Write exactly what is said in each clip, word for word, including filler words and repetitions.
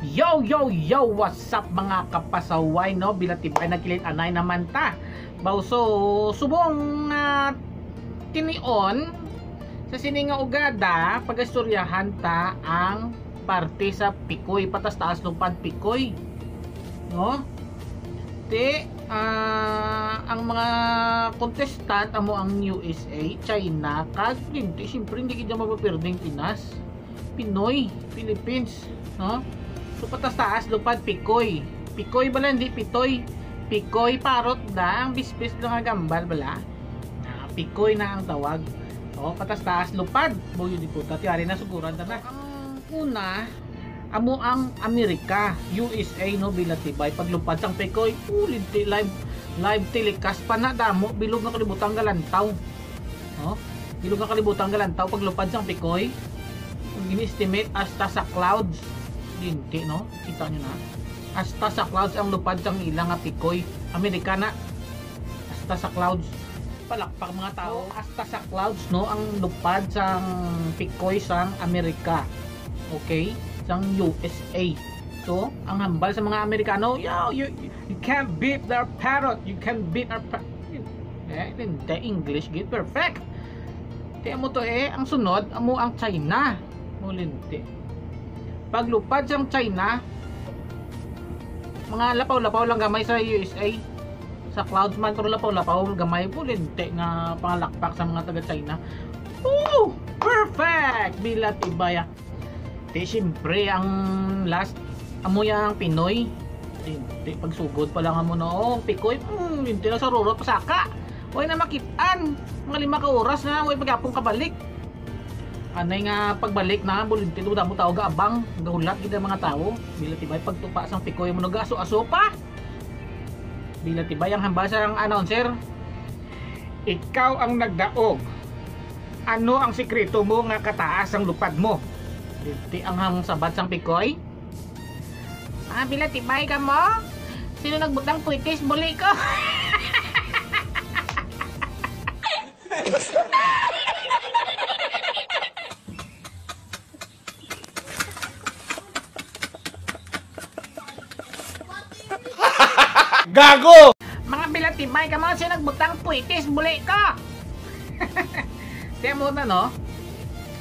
Yo, yo, yo! What's up, mga kapasaway, no? Bilatibay, nagkilit-anay naman ta. Baw, so, subong na tinion, sa sini nga ugada, pagaistoryahan ta ang parte sa Pikoy, patas-taas lupad Pikoy, no? Ti, ah, ang mga contestant amo ang U S A, China, kag hindi, siyempre, hindi kita mapapirding Pinas. Pinoy, Philippines, no? So, patas-taas lupad Pikoy. Pikoy bala, hindi Pitoy. Pikoy, parot da, ang bispis lang nga gambal bala. Ah, Pikoy na ang tawag. O, patas-taas lupad. Boyo di puta, tiyari na suguran ta na. Ang una, amo ang Amerika, U S A, no, bilatibay. Paglupad sang Pikoy, o, linti, live, live telecast pa na, damo, bilog nga kalibutan nga lantaw. No? Bilog nga kalibutan nga lantaw, paglupad sang Pikoy, gin-estimate hasta sa clouds. Linti, no? Kita nyo na. Hasta sa clouds ang lupad sang ila nga Pikoy. Amerikana. Hasta sa clouds. Palakpak, mga tao. Hasta sa clouds, no, ang lupad sang Pikoy sang Amerika. Okay? Sang U S A. So, ang hambal sa mga Amerikano, "Yo, you, you can't beat their parrot. You can't beat our pa-," eh, hindi, English gid, perfect. Kaya mo to, eh, ang sunod, amo ang China. Mulinti. Paglupad sang China, mga lapaw-lapaw lang gamay sa U S A. Sa clouds man, pero lapaw-lapaw gamay, mulinti nga pangalakpak sa mga taga-China. Oh! Perfect! Bilatibaya. Ti, siyempre, ang last, amo yang Pinoy. Ti, ti, pagsugod pa lang amo na, oh, Pikoy, hmm, linti na sa rurot, pasaka. Way na makit-an. Mga lima ka oras na, way pagyapon kabalik. Anay nga pagbalik na, bulinti, damo tao gaabang, gahulat gid ang mga tao. Bilatibay, pagtupa sang Pikoy, amo nag-aso-aso pa. Bilatibay ang hambal sang announcer. Ikaw ang nagdaog. Ano ang sikreto mo nga kataas ang lupad mo? Ti ang hang sabat sang Pikoy. Ah, bilatibay kamo? Sino nagbutang puitis? Buli ko. Gago! Mga bilatibay kamo, sino nagbutang puitis? Buli ko. Kaya mo na, no?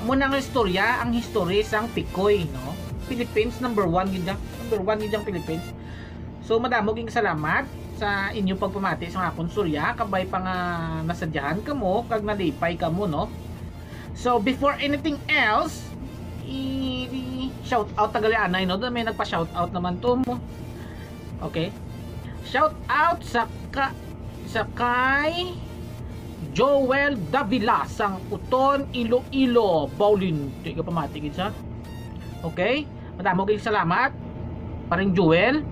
Amo na ang istorya, ang history sang Pikoy, no? Philippines, number one gid ang, number one gid ang Philippines. So, madamo gid salamat sa inyo pagpamati sa akon istorya, kabay pa nga nasadyahan kamo kag nalipay kamo, no? So, before anything else, i-, i-, shout out tagali anay, no? May nagpa-shout out naman to mo. Okay. Shout out sa ka-, sa kay Joel Davila sang Uton, Iloilo, Bawlin. Di ka pamati gid sa. Okay? Madamo gid salamat, Paring Joel.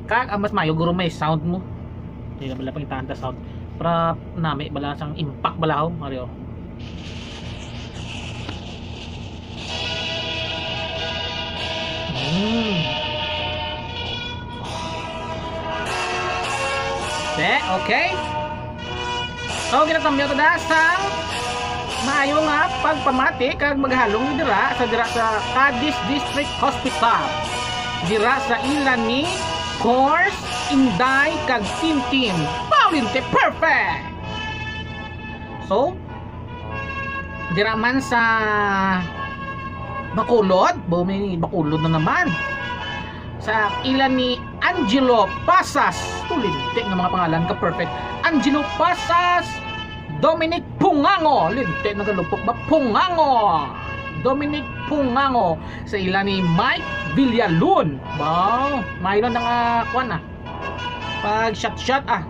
Kag ang mas mayo guro may sound mo. Di na bala pangitaan ta sound. Para nami bala sang impact bala ho, Mario. Hmm. Te, okay. So, ginatamyaw ta da sang maayo nga pagpamati kag maghalong dira sa, dira sa Cadiz District Hospital. Dira sa ila ni Kors, Inday, kag Tintin. Paulinte, perfect! So, dira man sa Bacolod, bo, may Bacolod na naman. Sa ila ni Angelo Pasas. Oh, linti nga mga pangalan ka, perfect. Angelo Pasas, Dominic Pungango. Linti nga galupok ba? Pungango. Dominic Pungango. Sa ila ni Mike Villalon. Wow, maayo lang ang, ah, kwan, ah. Pag shot-shot, ah.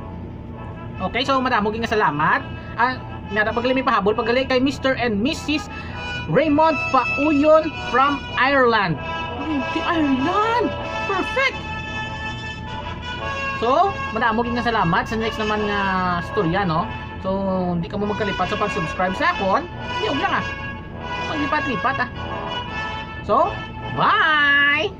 Okay, so madamo gid nga salamat. Ah, nada pag limi pahabol paggali kay Mister and Missus Raymond Pauyon from Ireland. Ti Ireland. Perfect. So, madamo gid nga salamat. Sa next naman nga storya, no? So, hindi ka mo magkalipat sa pag-subscribe sa akon. Hindi lang, ah. Maglipat-lipat, ah. So, bye!